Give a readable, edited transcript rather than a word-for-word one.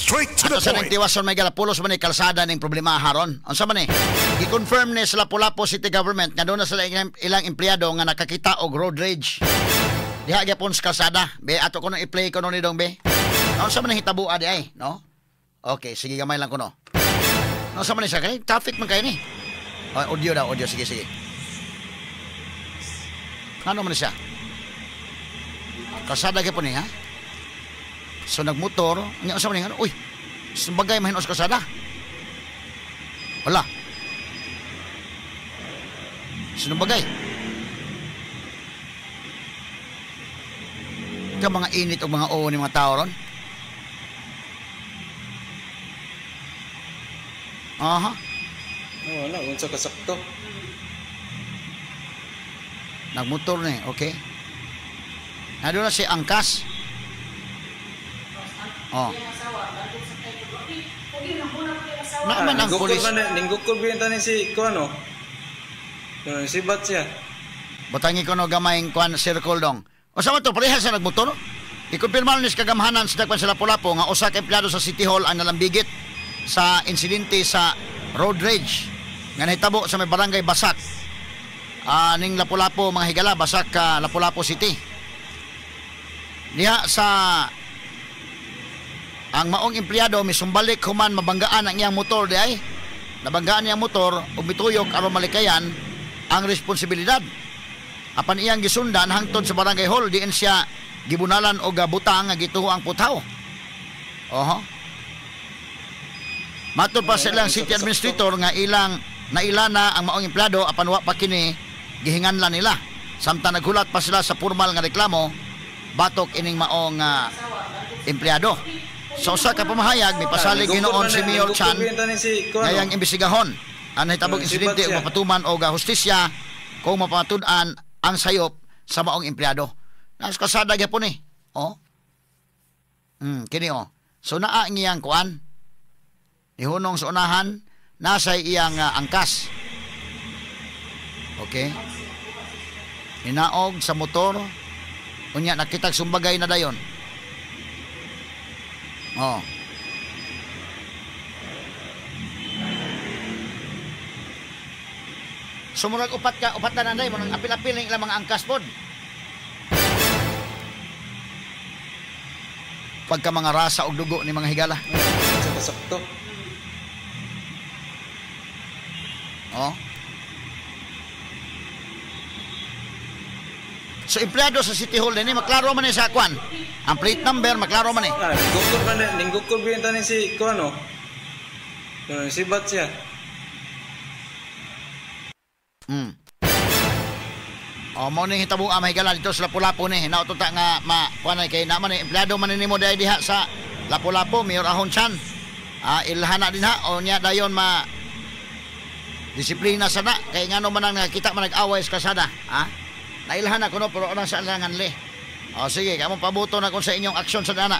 Straight to Ato the sa nang point. tiwason may galapulos man ni kalsada ning problema haron. Unsa man ni? Gi-confirm ni sa Lapu-Lapu City Government nga doon na sila ilang empleyado nga nakakita og road rage. Diha gyapon sa kalsada. Be ato kuno i-play kuno ni dong be. Unsa man ni hitaboa di ay, no? Okay, sige gamay lang kuno. Unsa man ni siya kay traffic man kay ni. Oh, audio daw, audio, sige sige. Ano man ni siya? Kalsada gyapon ni ha? So nagmotor, nya unsa man ni ano? Uy, sumbagay mahinos kalsada. Wala. Sinumbagay. Ka mga init o mga oo ni mga tao ron. Aha. Oh, wala, unsa ka sakto. Nagmotor ni, okay. Nandun na si Angkas. Oh. Naaman ang pulis. Ninggukol ba yung si kuano? Sibat siya. Butangi ko no gamay kuan circle dong. O sa to pareha sa nagmotor. Ikumpirma ni sa kagamhanan sa dagpan sa Lapu-Lapu nga usa ka empleyado sa City Hall ang nalambigit sa insidente sa road rage nga nahitabo sa may barangay Basak. Ning Lapu-Lapu mga higala, Basak Lapu-Lapu City. Diha sa ang maong empleyado misumbalik human mabanggaan ang iyang motor di ay. Nabanggaan iyang motor ug mituyok aron malikayan ang responsibilidad. Apan iyang gisundan hangtod sa barangay hall diin siya gibunalan og butang nga gituho ang putaw. Oho. Matod pa sa ilang city administrator nga ilang nailana ang maong empleyado apan wa pa kini gihinganlan nila. Samtang naghulat pa sila sa formal nga reklamo batok ining maong empleyado. Sa usa ka pamahayag mipasalig hinuon si Mayor Chan ngayang imbestigahon ang nahitabong insidente ug mapatuman og hustisya kung mapamatud-an ang sayop sa maong empleyado. Nasa kalsada gyapon ni. Oh. Kini oh. So naa ang iyang kuan. Nihunong sa unahan nasa iyang angkas. Okay. Ninaog sa motor. Unya nakitag sumbagay na dayon. Oh. So murag upat na nanday mo nang apil-apil ning ilang mga angkas pod. Pagka mga rasa og dugo ni mga higala. Sakto. Oh. So empleyado sa City Hall dinhi maklaro man ni sa kwan. Ang plate number maklaro man ni. Ninggukol ba ninggukol ba yung si kuano? Sibat siya. O mo ning hitabo ang mahigala dito sa Lapu-Lapu ni. Nauto ta nga ma kuan kay naman ni empleyado man nimo diha diha sa Lapu-Lapu, Mayor Ahon Chan. Ilhana din ha o nya dayon ma disiplina sana kay ngano man ang nakita man nag-away sa kalsada, ha? Nailhan na kuno pero unang sa alangan le. O sige, kamo pabuto na kun sa inyong aksyon sa dana.